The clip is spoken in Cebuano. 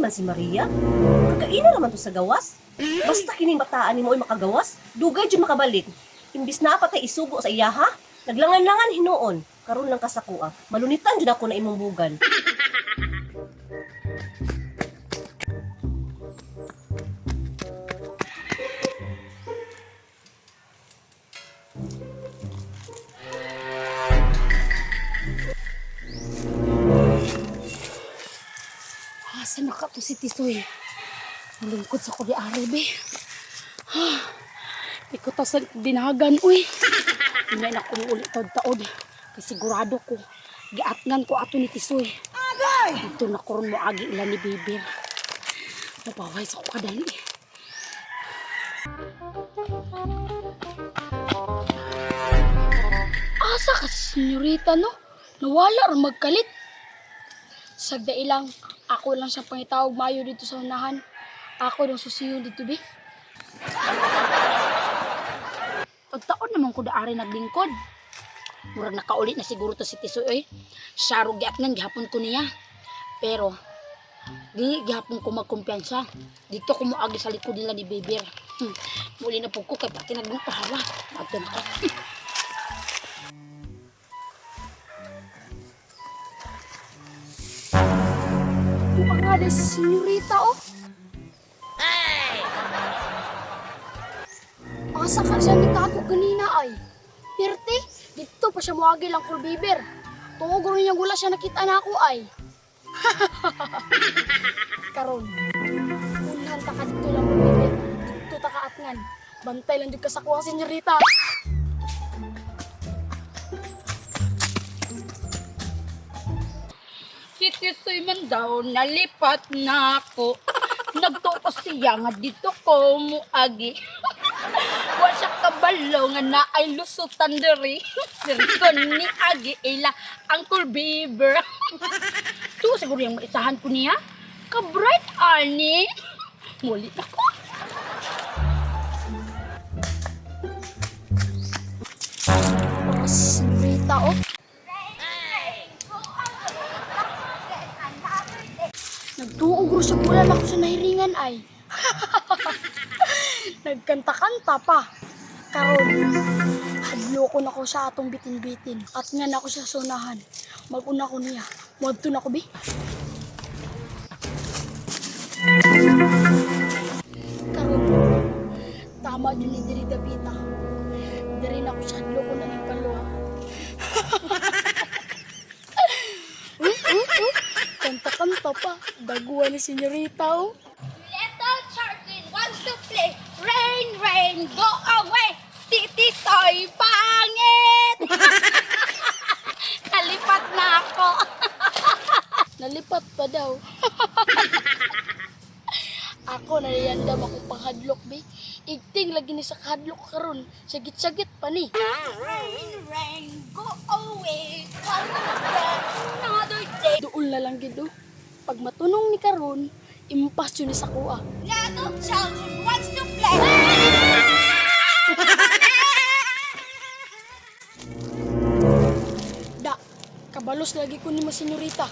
man si Maria? Kakaina naman to sa gawas. Basta kining bataan nimo oy makagawas, dugay jud makabalik. Imbis na patay isugo sa iyaha, naglangan-langan hinuon. Karon lang kasakua, malunitan jud ako na imong bugan. Asa na ka to si Tisoy? Nalungkot sa ko di ari, be. Di ko ta sa dinagan, uy. Hindi na ko ulit taod-taod. Kay sigurado ko, giatngan ko ato ni Tisoy. Agay! Dito na ko ron mo agi ila ni Bibir. Mapaway sa ko kadali. Asa ka si senyorita, no? Nawala or magkalit. Sagda ilang, ako lang sa pangitawag mayo dito sa unahan. Ako dong susiyon dito, be. Pagtaon naman ko daari naglingkod. Murag nakauli na siguro to si Tisoy, oy. Siya ro giatngan gihapon ko niya. Pero di gihapon ko magkumpiyansa. Dito ko moagi sa likod nila ni Bibir. Muli na po ko kay pati nagpahala. Adto na ko. Buka nga dahil si senyorita, oh. Asa ka siya nitago ganina ay. Pirti, dito pa siya muagi lang kulbiber. Tuog rin niyang wala siya nakita na ako ay. Karon, unhan ta ka dito lang kulbiber. Dito ta ka atngan. Bantay lang jud ka sa kuwang senyorita. Si Tisoy man daw nalipat na ako. Nagtuo siya nga dito ko muagi. Wa siya kabalo nga na ay lusutan diri. Diri ko ni agi ila Uncle Bieber. Tuo siguro yung maisahan ko niya. Ka-bright ani. Muli na ko. Para si senyorita, oh. Nagtuog ro sa bulan ako sa nahiringan ay. Nagkanta-kanta pa. Karon, hadloko na ko sa atong bitin-bitin at nga na ako sa sonahan. Mag-una ko niya. Muadto na ko bi. Karon, tama jud ni diri dapita. Diri na ko sa hadloko na ning paluha. Kanta-kanta pa. Daguan ni senyorita oh. Little Charlene wants to play. Rain, rain, go away. City soy pangit. Nalipat na ako. Nalipat pa daw. Ako naliyandam akong panghadlok bi. Igting lagi ni sa kahadlok karon. Sagit-sagit pa ni. Rain, rain, go away. One day, another day. Duol na lang gid oh. Pag matunong ni karon, impas yun ni sa kuha. Little Charlene wants to play. Da, kabalos lagi ko ni mo senyorita.